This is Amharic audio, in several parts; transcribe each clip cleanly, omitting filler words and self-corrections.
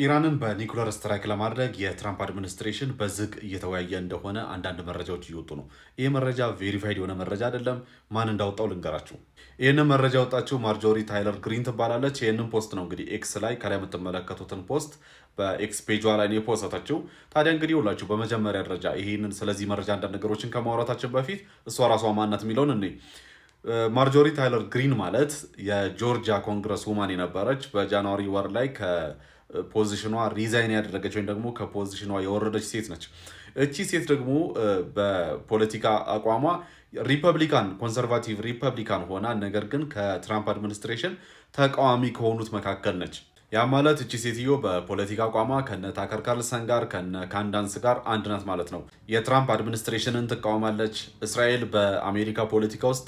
ኢራንን በ nuclear strike ለማድረግ የትራምፕ administration በዝግ እየተወያየ እንደሆነ አንዳንድ መረጃዎች እየወጡ ነው። ይህ መረጃ verified የሆነ መረጃ አይደለም። ማን እንዳወጣው ልንገራችሁ። ይህንን መረጃ ያወጣችው ማርጆሪ ታይለር ግሪን ትባላለች። ይህንን post ነው እንግዲህ X ላይ ከላይ የምትመለከቱትን post በ X page ጇ ላይ ነው የፖሰተችው። ታዲያ እንግዲህ ሁላችሁ በመጀመሪያ ደረጃ ይህንን ስለዚህ መረጃ አንዳንድ ነገሮችን ከማውራታችን በፊት እሷ ራሷ ማናት የሚለውን እኔ ማርጆሪ ታይለር ግሪን ማለት የጆርጂያ congresswoman የነበረች፣ በ January ወር ላይ ከ position ኗ resign ያደረገች ወይም ደግሞ ከ position ኗ የወረደች ሴት ነች። እቺ ሴት ደግሞ በፖለቲካ አቋሟ Republican፣ conservative Republican ሆና ነገር ግን ከትራምፕ administration ተቃዋሚ ከሆኑት መካከል ነች። ያ ማለት እቺ ሴትዮ በፖለቲካ አቋሟ ከነ ታከር ካርልሰን ጋር፣ ከነ ካንዳንስ ጋር አንድ ናት ማለት ነው። የትራምፕ administration ን ትቃወማለች። እስራኤል በአሜሪካ ፖለቲካ ውስጥ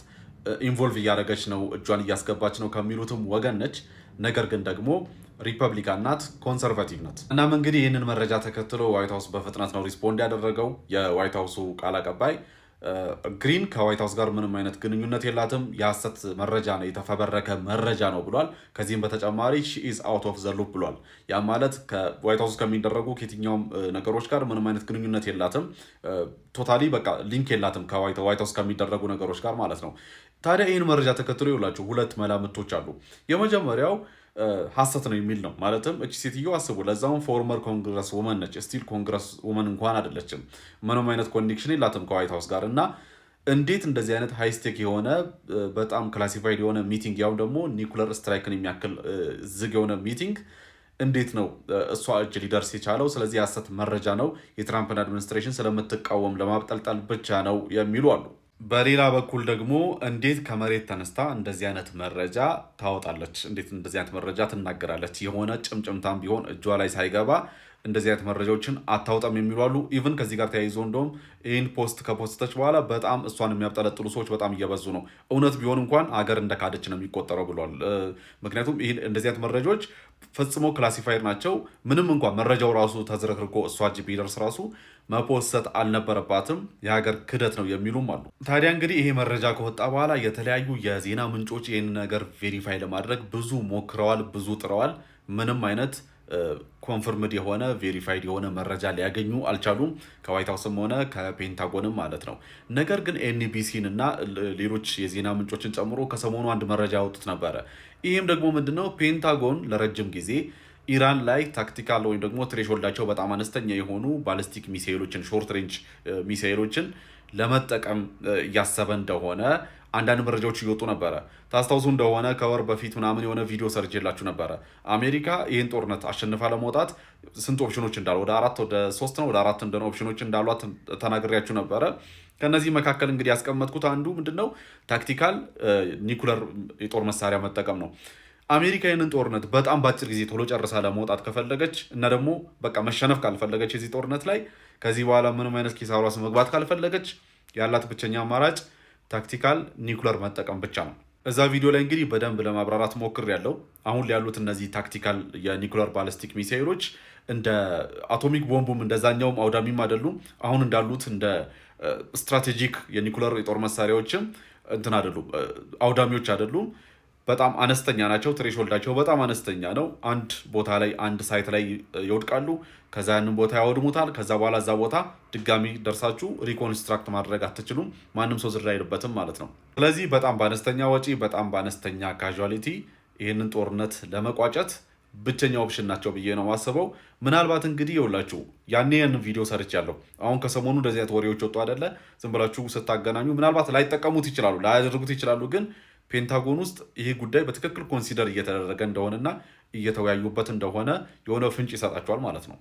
involve እያደረገች ነው፣ እጇን እያስገባች ነው ከሚሉትም ወገን ነች። ነገር ግን ደግሞ ሪፐብሊካን ናት፣ conservative ናት። እናም እንግዲህ ይህንን መረጃ ተከትሎ ዋይት ሀውስ በፍጥነት ነው respond ያደረገው። የዋይት ሀውሱ ቃል አቀባይ ግሪን ከዋይት ሀውስ ጋር ምንም አይነት ግንኙነት የላትም፣ የሐሰት መረጃ ነው፣ የተፈበረከ መረጃ ነው ብሏል። ከዚህም በተጨማሪ she is out of the loop ብሏል። ያ ማለት ከዋይት ሀውስ ከሚደረጉ ከየትኛውም ነገሮች ጋር ምንም አይነት ግንኙነት የላትም፣ totally በቃ link የላትም ከዋይት ሀውስ ከሚደረጉ ነገሮች ጋር ማለት ነው። ታዲያ ይህን መረጃ ተከትሎ ይውላችሁ ሁለት መላምቶች አሉ። የመጀመሪያው ሀሰት ነው የሚል ነው። ማለትም እቺ ሴትዮ አስቡ፣ ለዛውም former congresswoman ነች። Still congresswoman እንኳን አይደለችም። ምንም አይነት connection የላትም ከዋይት ሀውስ ጋር። እና እንዴት እንደዚህ አይነት high stake የሆነ፣ በጣም classified የሆነ meeting፣ ያው ደግሞ nuclear strike ን የሚያክል ዝግ የሆነ meeting እንዴት ነው እሷ እጅ ሊደርስ የቻለው? ስለዚህ የሀሰት መረጃ ነው፣ የትራምፕን administration ስለምትቃወም ለማብጠልጠል ብቻ ነው የሚሉ አሉ። በሌላ በኩል ደግሞ እንዴት ከመሬት ተነስታ እንደዚህ አይነት መረጃ ታወጣለች? እንዴት እንደዚህ አይነት መረጃ ትናገራለች? የሆነ ጭምጭምታም ቢሆን እጇ ላይ ሳይገባ እንደዚህ አይነት መረጃዎችን አታውጣም የሚሉ አሉ። Even ከዚህ ጋር ተያይዞ እንደውም ይህን post ከፖስተች በኋላ በጣም እሷን የሚያብጠለጥሉ ሰዎች በጣም እየበዙ ነው። እውነት ቢሆን እንኳን አገር እንደካደች ነው የሚቆጠረው ብሏል። ምክንያቱም ይህ እንደዚህ አይነት መረጃዎች ፈጽሞ classified ናቸው። ምንም እንኳን መረጃው ራሱ ተዝረክርኮ እሷ እጅ ቢደርስ ራሱ መፖሰት አልነበረባትም፣ የሀገር ክህደት ነው የሚሉም አሉ። ታዲያ እንግዲህ ይሄ መረጃ ከወጣ በኋላ የተለያዩ የዜና ምንጮች ይህን ነገር verify ለማድረግ ብዙ ሞክረዋል፣ ብዙ ጥረዋል። ምንም አይነት confirmed የሆነ፣ verified የሆነ መረጃ ሊያገኙ አልቻሉም፣ ከዋይት ሀውስም ሆነ ከፔንታጎንም ማለት ነው። ነገር ግን ኤንቢሲን እና ሌሎች የዜና ምንጮችን ጨምሮ ከሰሞኑ አንድ መረጃ ያወጡት ነበረ። ይህም ደግሞ ምንድነው? ፔንታጎን ለረጅም ጊዜ ኢራን ላይ tactical ወይም ደግሞ threshold ኣቸው በጣም አነስተኛ የሆኑ ballistic ሚሳኤሎችን፣ short range ሚሳኤሎችን ለመጠቀም እያሰበ እንደሆነ አንዳንድ መረጃዎች እየወጡ ነበረ። ታስታውሱ እንደሆነ ከወር በፊት ምናምን የሆነ ቪዲዮ ሰርቼላችሁ ነበረ። አሜሪካ ይህን ጦርነት አሸንፋ ለመውጣት ስንት ኦፕሽኖች እንዳሉ፣ ወደ አራት፣ ወደ ሶስት ነው ወደ አራት እንደሆነ ኦፕሽኖች እንዳሏት ተናግሬያችሁ ነበረ። ከነዚህ መካከል እንግዲህ ያስቀመጥኩት አንዱ ምንድነው? Tactical nuclear የጦር መሳሪያ መጠቀም ነው። አሜሪካ ይህንን ጦርነት በጣም በአጭር ጊዜ ቶሎ ጨርሳ ለመውጣት ከፈለገች እና ደግሞ በቃ መሸነፍ ካልፈለገች፣ የዚህ ጦርነት ላይ ከዚህ በኋላ ምንም አይነት ኪሳራ ውስጥ መግባት ካልፈለገች ያላት ብቸኛ አማራጭ tactical nuclear መጠቀም ብቻ ነው። እዛ ቪዲዮ ላይ እንግዲህ በደንብ ለማብራራት ሞክሬያለሁ። አሁን ላይ ያሉት እነዚህ tactical የ nuclear ballistic ሚሳይሎች እንደ atomic ቦምቡም እንደዛኛውም አውዳሚም አይደሉም። አሁን እንዳሉት እንደ strategic የ nuclear የጦር መሳሪያዎችም እንትን አይደሉም፣ አውዳሚዎች አይደሉም። በጣም አነስተኛ ናቸው። Threshold ኣቸው በጣም አነስተኛ ነው። አንድ ቦታ ላይ፣ አንድ site ላይ ይወድቃሉ። ከዛ ያንን ቦታ ያወድሙታል። ከዛ በኋላ እዛ ቦታ ድጋሚ ደርሳችሁ reconstruct ማድረግ አትችሉም። ማንም ሰው ዝር አይልበትም ማለት ነው። ስለዚህ በጣም በአነስተኛ ወጪ፣ በጣም በአነስተኛ casualty ይህንን ጦርነት ለመቋጨት ብቸኛ option ናቸው ብዬ ነው የማስበው። ምናልባት እንግዲህ ይኸውላችሁ ያኔ ያንን ቪዲዮ ሰርቻለሁ። አሁን ከሰሞኑ እንደዚህ አይነት ወሬዎች ወጡ አይደለ? ዝም ብላችሁ ስታገናኙ ምናልባት ላይጠቀሙት ይችላሉ፣ ላያደርጉት ይችላሉ። ግን ፔንታጎን ውስጥ ይህ ጉዳይ በትክክል consider እየተደረገ እንደሆነና እየተወያዩበት እንደሆነ የሆነ ፍንጭ ይሰጣቸዋል ማለት ነው።